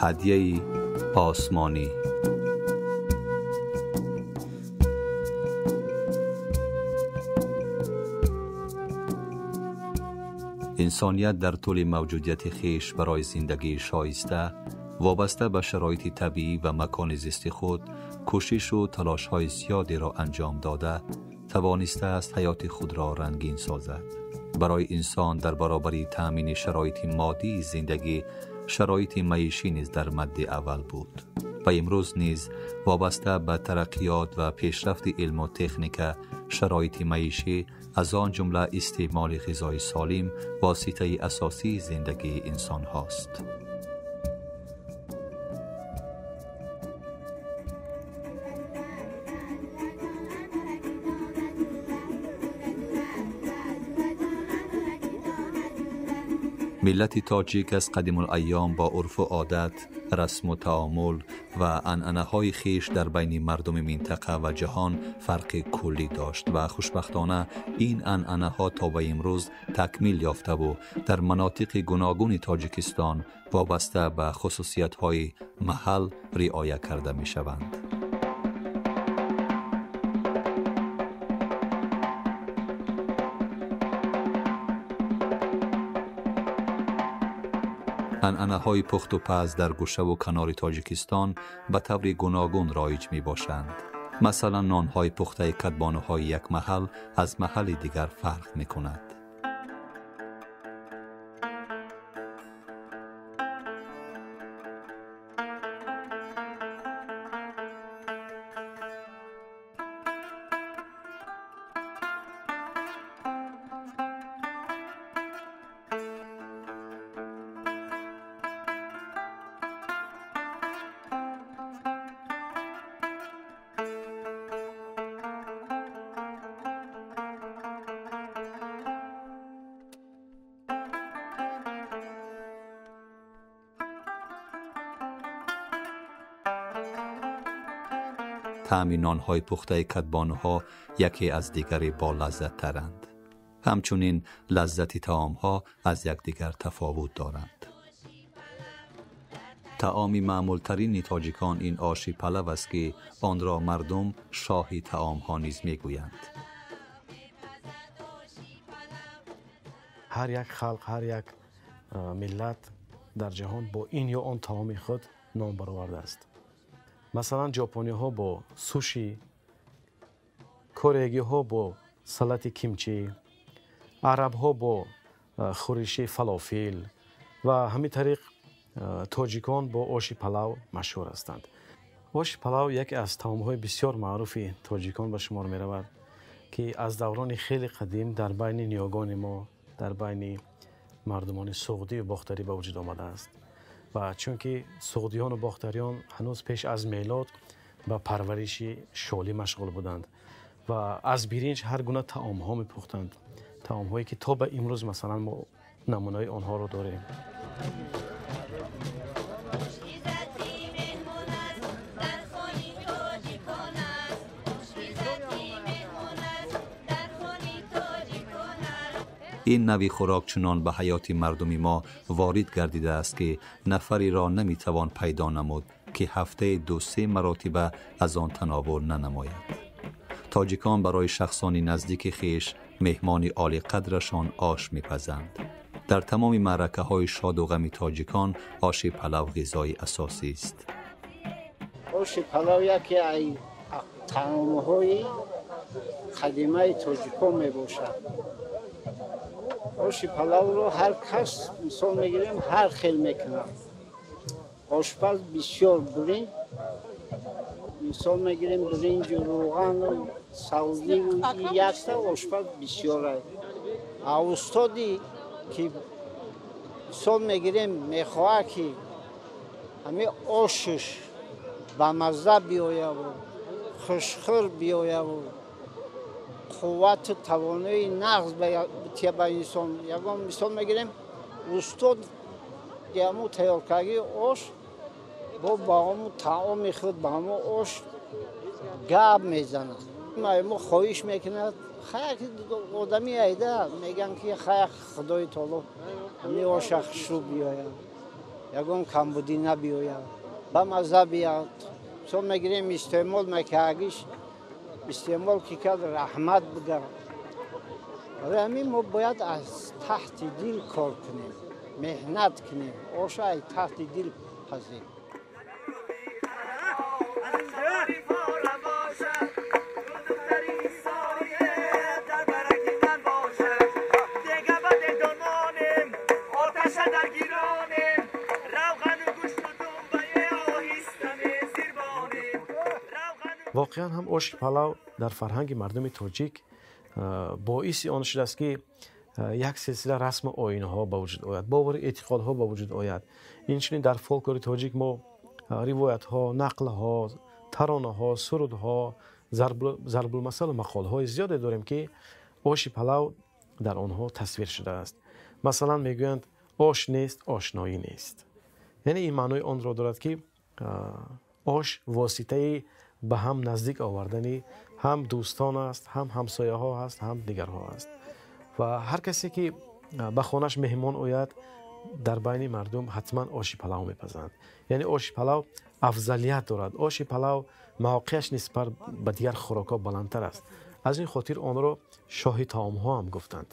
Ҳадияи осмонӣ. Инсоният дар тӯли мавҷудияти хеш барои зиндагии шоиста вобаста ба шароити табиӣ ва макони зисти худ кӯшишу талошҳои зиёдеро анҷом дода тавонистааст ҳаёти худро рангин созад. Барои инсон дар баробари таъмини шароити моддии зиндагӣ шароити маишӣ низ дар мадди аввал буд ва имрӯз низ вобаста ба тараққиёт ва пешрафти илму техника шароити маишӣ аз он ҷумла истеъмоли ғизои солим воситаи асосии зиндагии инсонҳост. Миллати тоҷик аз қадимулайём бо урфу одат, расму таомул ва анъанаҳои хеш дар байни мардуми минтақа ва ҷаҳон фарқи куллӣ дошт ва хушбахтона ин анъанаҳо то ба имрӯз такмил ёфтаву дар манотиқи гуногуни Тоҷикистон вобаста ба хусусиятҳои маҳал риоя карда мешаванд. Анъанаҳои пухту паз дар гӯшаву канори Тоҷикистон ба таври гуногун роиҷ мебошанд. Масалан, нонҳои пухтаи кадбонуҳои як маҳал аз маҳалли дигар фарқ мекунад. Таъми нонҳои пухтаи кадбонуҳо яке аз дигаре болаззаттаранд. Ҳамчунин лаззати таомҳо аз якдигар тафовут доранд. Таоми маъмултарини тоҷикон ин оши палав аст, ки онро мардум шоҳи таомҳо низ мегӯянд. Ҳар як халқ, ҳар як миллат дар ҷаҳон бо ин ё он таоми худ ном баровардааст. Масалан, ҷопониҳо бо суши, кореягиҳо бо салати кимчи, арабҳо бо хӯриши фалофил ва ҳамин тариқ тоҷикон бо оши палав машҳур ҳастанд. Оши палав яке аз таомҳои бисёр маъруфи тоҷикон ба шумор меравад, ки аз даврони хеле қадим дар байни ниёгони мо, дар байни мардумони суғдию бохтарӣ ба вуҷуд омадааст. Ва чунки суғдиёну бохтариён ҳанӯз пеш аз мелод ба парвариши шолӣ машғул буданд ва аз биринҷ ҳар гуна таомҳо мепухтанд, таомҳое ки то ба имрӯз масалан мо намунаи онҳоро дорем. Ин нави хӯрок чунон ба ҳаёти мардуми мо ворид гардидааст, ки нафареро наметавон пайдо намуд, ки ҳафтаи ду-се маротиба аз он тановул нанамояд. Тоҷикон барои шахсони наздики хеш меҳмони олиқадрашон ош мепазанд. Дар тамоми маъракаҳои шоду ғами тоҷикон оши палав ғизои асосист. Оши палав яке аз таомҳои қадимаи тоҷикон мебошад. Оши палавро ҳар кас, мисол мегирем, ҳар хел мекунад. Ошпаз бисёр биринҷ, мисол мегирем, биринҷу рӯғану савзиву якта ошпаз бисёр аст. А устоди ки, мисол мегирем, мехоҳад, ки ҳамин ошаш ба мазза биёяву хушхӯр биёяву қуввату тавонои нағз бития ба инсон. Ягон мисол мегирем, устод ҳамун тайёркардагии ош бо ба ҳамун таоми худ, ба ҳамун ош гап мезанад. Мо хоҳиш мекунад, хайр одами айда мегӯянд, ки хайр, Худои таоло ҳамин оша хушрӯ биёяд. Ягон камбудӣ набиёяд, ба мазза биёяд. Мисол мегирем, истеъмол мекардагиш, истеъмол ки кард, раҳмат бигӯяд. Барои ҳамин мо бояд аз таҳти дил кор кунем, меҳнат кунем, оша аз таҳти дил пазем. Воқеан ҳам оши палав дар фарҳанги мардуми тоҷик боиси он шудааст, ки як силсила расму оинҳо ба вуҷуд ояд, бовари эътиқодҳо ба вуҷуд ояд. Инчунин дар фолклори тоҷик мо ривоятҳо, нақлҳо, таронаҳо, сурудҳо, зарбулмасалу мақолҳои зиёде дорем, ки оши палав дар онҳо тасвир шудааст. Масалан, мегӯянд: ош нест, ошноӣ нест. Яъне ин маънои онро дорад, ки ош воситаи ба ҳам наздик овардани ҳам дӯстон аст, ҳам ҳамсояҳо аст, ҳам дигарҳо аст. Ва ҳар касе ки ба хонаш меҳмон ояд, дар байни мардум ҳатман оши палав мепазанд. Яъне оши палав афзалият дорад. Оши палав мавқеаш нисбат ба дигар хӯрокҳо баландтар аст. Аз ин хотир онро шоҳи таомҳо ҳам гуфтанд.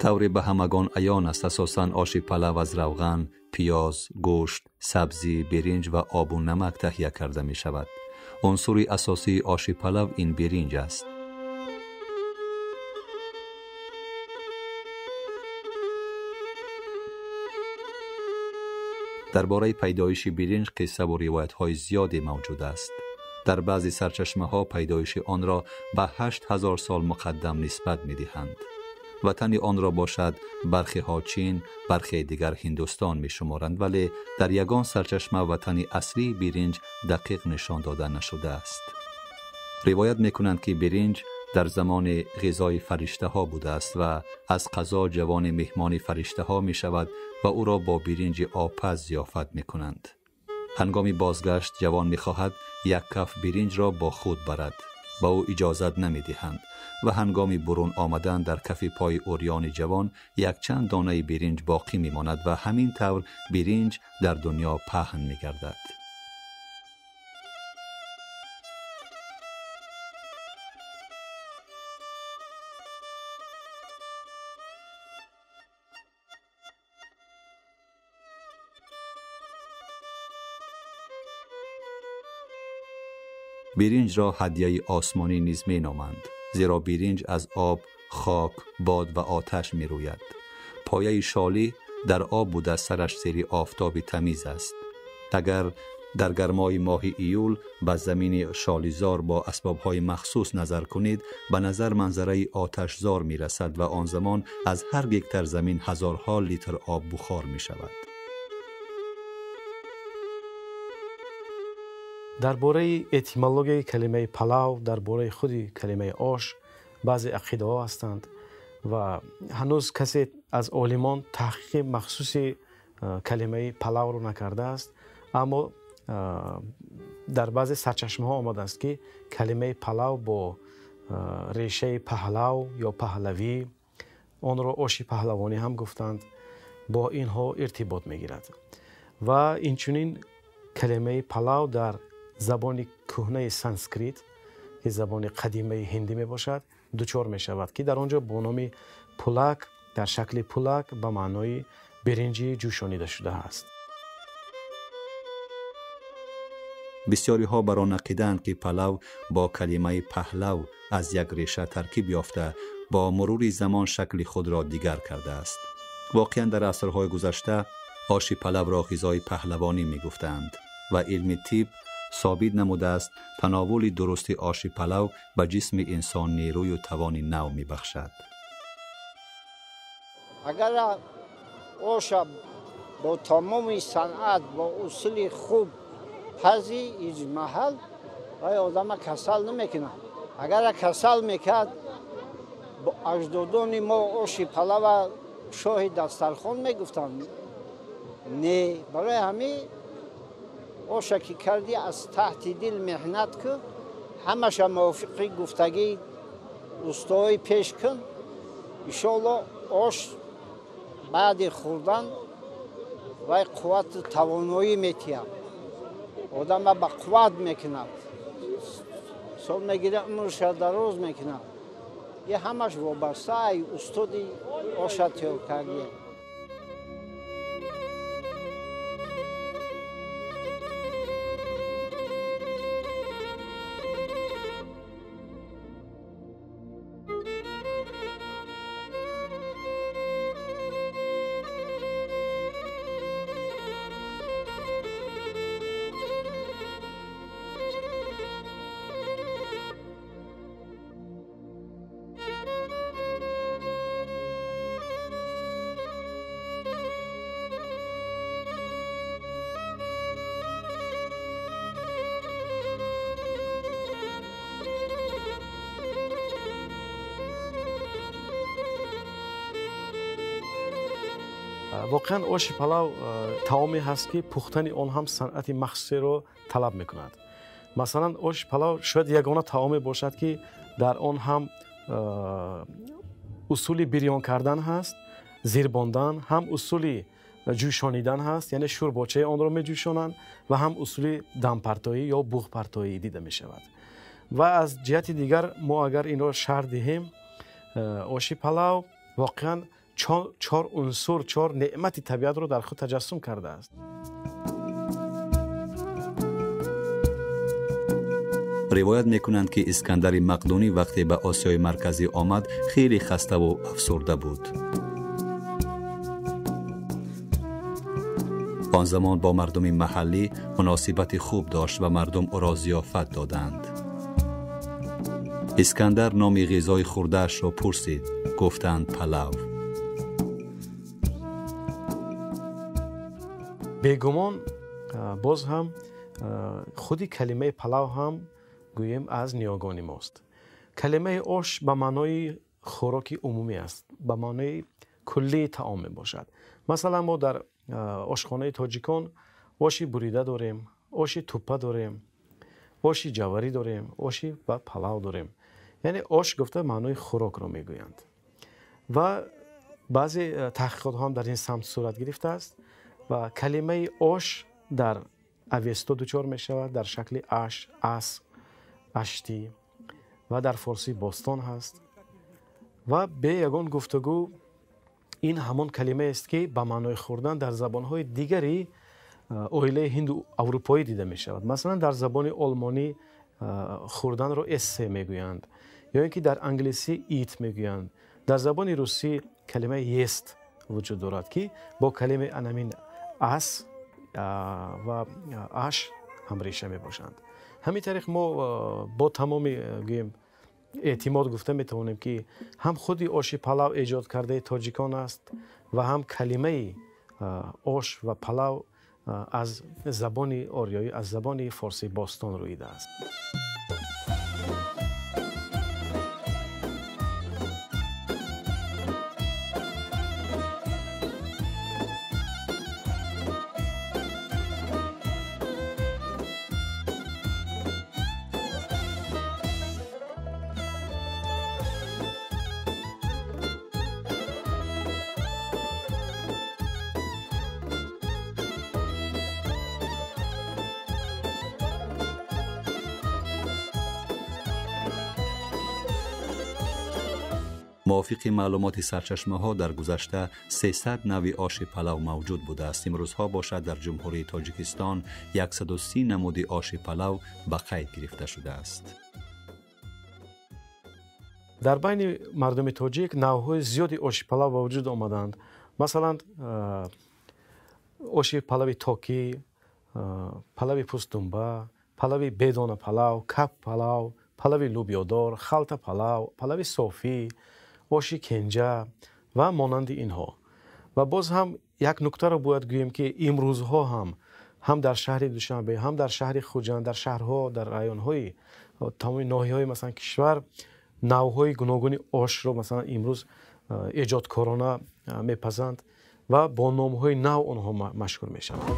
Тавре ба ҳамагон аён аст, асосан оши палав аз равған, пиёз, гӯшт, сабзӣ, биринҷ ва обу намак таҳия карда мешавад. Унсури асосии оши палав ин биринҷ аст. Дар бораи пайдоиши биринҷ қиссаву ривоятҳои зиёде мавҷуд аст. Дар баъзе сарчашмаҳо пайдоиши онро ба 8000 сол муқаддам нисбат медиҳанд. Ватани онро бошад бархеҳо Чин, бархе дигар Ҳиндустон мешуморанд, вале дар ягон сарчашма ватани аслии биринҷ дақиқ нишон дода нашудааст. Ривоят мекунанд, ки биринҷ дар замони ғизои фариштаҳо будааст ва аз қазо ҷавони меҳмони фариштаҳо мешавад ва ӯро бо биринҷи обпаз зиёфат мекунанд. Ҳангоми бозгашт ҷавон мехоҳад як каф биринҷро бо худ барад. Ба ӯ иҷозат намедиҳанд ва ҳангоми бурун омадан дар кафи пои урёни ҷавон якчанд донаи биринҷ боқӣ мемонад ва ҳамин тавр биринҷ дар дунё паҳн мегардад. Биринҷро ҳадияи осмонӣ низ меноманд, зеро биринҷ аз об, хок, бод ва оташ мерӯяд. Пояи шолӣ дар об буда, сараш зери офтоби тамиз аст. Агар дар гармои моҳи июл ба замини шолизор бо асбобҳои махсус назар кунед, ба назар манзараи оташзор мерасад ва он замон аз ҳар гектар замин ҳазорҳо литр об бухор мешавад. Дар бораи этимологияи калимаи палав, дар бораи худи калимаи ош баъзе ақидаҳо ҳастанд ва ҳанӯз касе аз олимон таҳқиқи махсуси калимаи палавро накардааст, аммо дар баъзе сарчашмаҳо омадааст, ки калимаи палав бо решаи паҳлав ё паҳлавӣ, онро оши паҳлавонӣ ҳам гуфтанд, бо инҳо иртибот мегирад. Ва инчунин калимаи палав дар забони кӯҳнаи санскрит, ки забони қадимаи ҳиндӣ мебошад, дучор мешавад, ки дар он ҷо бо номи пулак, дар шакли пулак ба маънои биринҷи ҷӯшонида шудааст. Бисёриҳо бар он ақидаанд, ки палав бо калимаи паҳлав аз як реша таркиб ёфта, бо мурури замон шакли худро дигар кардааст. Воқеан дар асрҳои гузашта оши палавро ғизои паҳлавонӣ мегуфтанд ва илми тиб собит намудааст тановули дурусти оши палав ба ҷисми инсон нерӯю тавони нав мебахшад. Агар оша бо тамоми санъат, бо усули хуб пазӣ, ҳеҷ маҳал вай одама касал намекунад. Агар касал мекард, аҷдодони мо оши палава шоҳи дастархон мегуфтанд. Не, барои ҳамин оша ки кардӣ, аз таҳти дил меҳнат кун, ҳамаша мувофиқи гуфтагии устоҳои пеш кун. Иншоалло ош баъди хӯрдан Вай қуввату тавоноӣ метиҳад, одама ба қувват мекунад, сол мегирад, умрша дароз мекунад. Е ҳамаш вобаста ай устоди оша тайёр кардия. Воқеан оши палав таоме ҳаст, ки пухтани он ҳам санъати махсусеро талаб мекунад. Масалан, оши палав шояд ягона таоме бошад, ки дар он ҳам усули бирён кардан ҳаст, зирбондан, ҳам усули ҷӯшонидан ҳаст, яъне шӯрбочаи онро меҷӯшонанд, ва ҳам усули дампартоӣ ё буғпартоӣ дида мешавад. Ва аз ҷиҳати дигар мо агар инро шарҳ диҳем, оши палав воқеан чор унсур, чор неъмати табиатро дар худ таҷассум кардааст. Ривоят мекунанд, ки Искандари Мақдунӣ вақте ба Осиёи Марказӣ омад, хеле хаставу афсурда буд. Он замон бо мардуми маҳаллӣ муносибати хуб дошт ва мардум ӯро зиёфат доданд. Искандар номи ғизои хӯрдаашро пурсид. Гуфтанд палав. Бегумон, боз ҳам худи калимаи палав ҳам гӯем аз ниёгони мост. Калимаи ош ба маънои хӯроки умумӣ аст, ба маънои куллии таом мебошад. Масалан, мо дар ошхонаи тоҷикон оши бурида дорем, оши туппа дорем, оши ҷаварӣ дорем, оши ва палав дорем. Яъне ош гуфта маънои хӯрокро мегӯянд. Ва баъзе таҳқиқотҳо ҳам дар ин самт сурат гирифтааст ва калимаи ош дар Авесто дучор мешавад дар шакли аш, ас, аштӣ ва дар форсии бостон ҳаст. Ва бе ягон гуфтугӯ ин ҳамон калимаест, ки ба маънои хӯрдан дар забонҳои дигари оилаи ҳинду аврупоӣ дида мешавад. Масалан, дар забони олмонӣ хӯрданро эссе мегӯянд, ё ин ки дар англисӣ eat мегӯянд. Дар забони русӣ калимаи есть вуҷуд дорад, ки бо калимаи анамин ас ва аш ҳамреша мебошанд. Ҳамин тариқ мо бо тамоми гӯем эътимод гуфта метавонем, ки ҳам худи оши палав эҷод кардаи тоҷикон аст ва ҳам калимаи ош ва палав аз забони ориёӣ, аз забони форсии бостон рӯидааст. Мувофиқи маълумоти сарчашмаҳо, дар гузашта 300 навъи оши палав мавҷуд будааст. Имрӯзҳо бошад, дар Ҷумҳурии Тоҷикистон 130 намуди оши палав ба қайд гирифта шудааст. Дар байни мардуми тоҷик навъҳои зиёди оши палав ба вуҷуд омаданд. Масалан, оши палави токӣ, палави пӯстдумба, палави бедона палав, кап палав, палави лӯбиёдор, халта палав, палави софӣ, оши кенҷа ва монанди инҳо. Ва боз ҳам як нуктаро бояд гӯем, ки имрӯзҳо ҳам дар шаҳри Душанбе, ҳам дар шаҳри Хуҷанд, дар шаҳрҳо, дар районҳои тамоми ноҳияҳои масалан кишвар навъҳои гуногуни ошро масалан имрӯз эҷодкорона мепазанд ва бо номҳои нав онҳо машҳур мешаванд.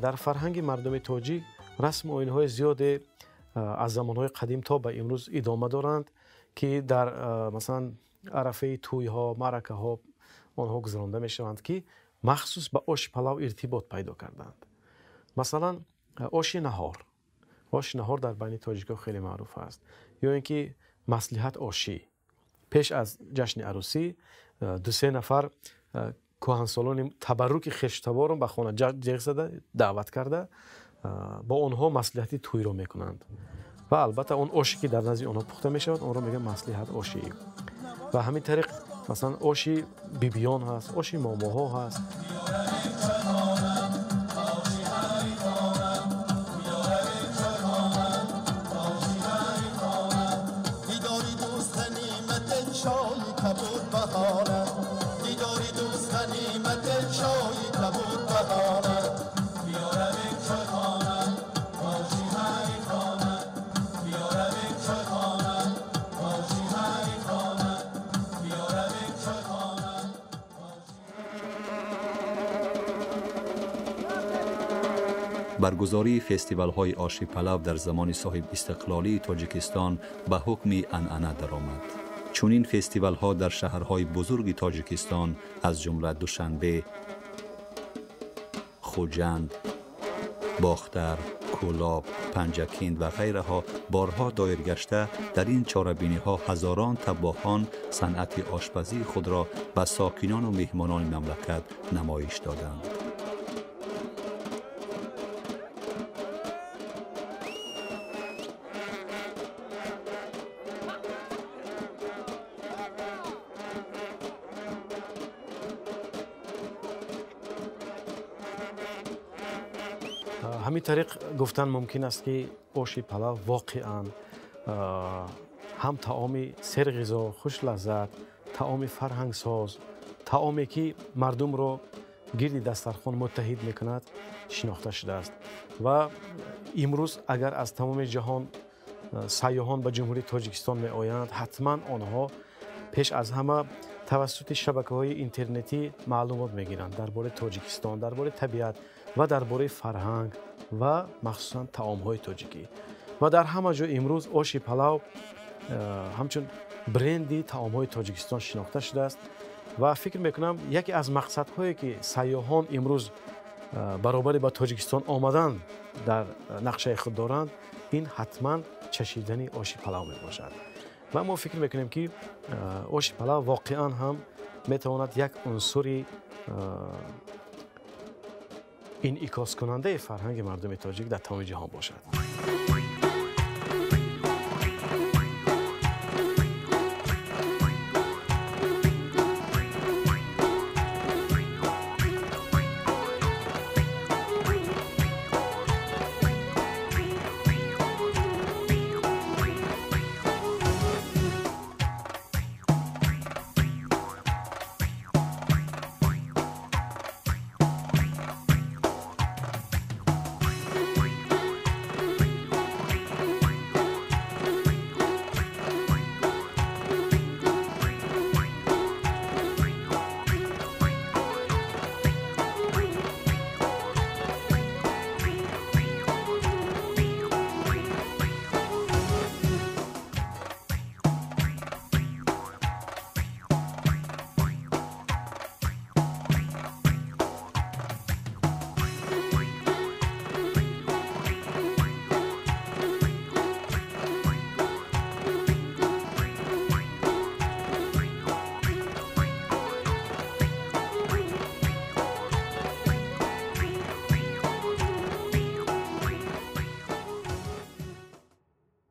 Дар фарҳанги мардуми тоҷик расму оинҳои зиёде аз замонҳои қадим то ба имрӯз идома доранд, ки дар масалан арафаи тӯйҳо, маъракаҳо онҳо гузаронда мешаванд, ки махсус ба оши палав иртибот пайдо карданд. Масалан, оши наҳор. Оши наҳор дар байни тоҷикҳо хеле маъруф аст. Ё ин ки маслиҳат ошӣ. Пеш аз ҷашни арӯсӣ ду-се нафар кӯҳансолони табарруки хештаборро ба хона ҷеғ зада даъват карда бо онҳо маслиҳати тӯйро мекунанд. Ва албатта он оше ки дар назди онҳо пухта мешавад, онро мегӯянд маслиҳат ошӣ. Ва ҳамин тариқ масалан оши бибиён ҳаст, оши момоҳо ҳаст. Баргузории фестивалҳои оши палав дар замони соҳибистиқлолии Тоҷикистон ба ҳукми анъана даромад. Чунин фестивалҳо дар шаҳрҳои бузурги Тоҷикистон аз ҷумла Душанбе, Хуҷанд, Бохтар, Кӯлоб, Панҷакент ва ғайраҳо борҳо доир гашта, дар ин чорабиниҳо ҳазорон таббоҳон санъати ошпазии худро ба сокинону меҳмонони мамлакат намоиш доданд. Ҳамин тариқ гуфтан мумкин аст, ки оши палав воқеан ҳам таоми серғизо, хушлаззат, таоми фарҳангсоз, таоме ки мардумро гирди дастархон муттаҳид мекунад, шинохта шудааст. Ва имрӯз агар аз тамоми ҷаҳон сайёҳон ба Ҷумҳурии Тоҷикистон меоянд, ҳатман онҳо пеш аз ҳама тавассути шабакаҳои интернетӣ маълумот мегиранд дар бораи Тоҷикистон, дар бораи табиат ва дар бораи фарҳанг ва махсусан таомҳои тоҷикӣ. Ва дар ҳама ҷо имрӯз оши палав ҳамчун бренди таомҳои Тоҷикистон шинохта шудааст. Ва фикр мекунам, яке аз мақсадҳое ки сайёҳон имрӯз баробари ба Тоҷикистон омадан дар нақшаи худ доранд, ин ҳатман чашидани оши палав мебошад. Ва мо фикр мекунем, ки оши палав воқеан ҳам метавонад як унсури инъикоскунандаи фарҳанги мардуми тоҷик дар тамоми ҷаҳон бошад.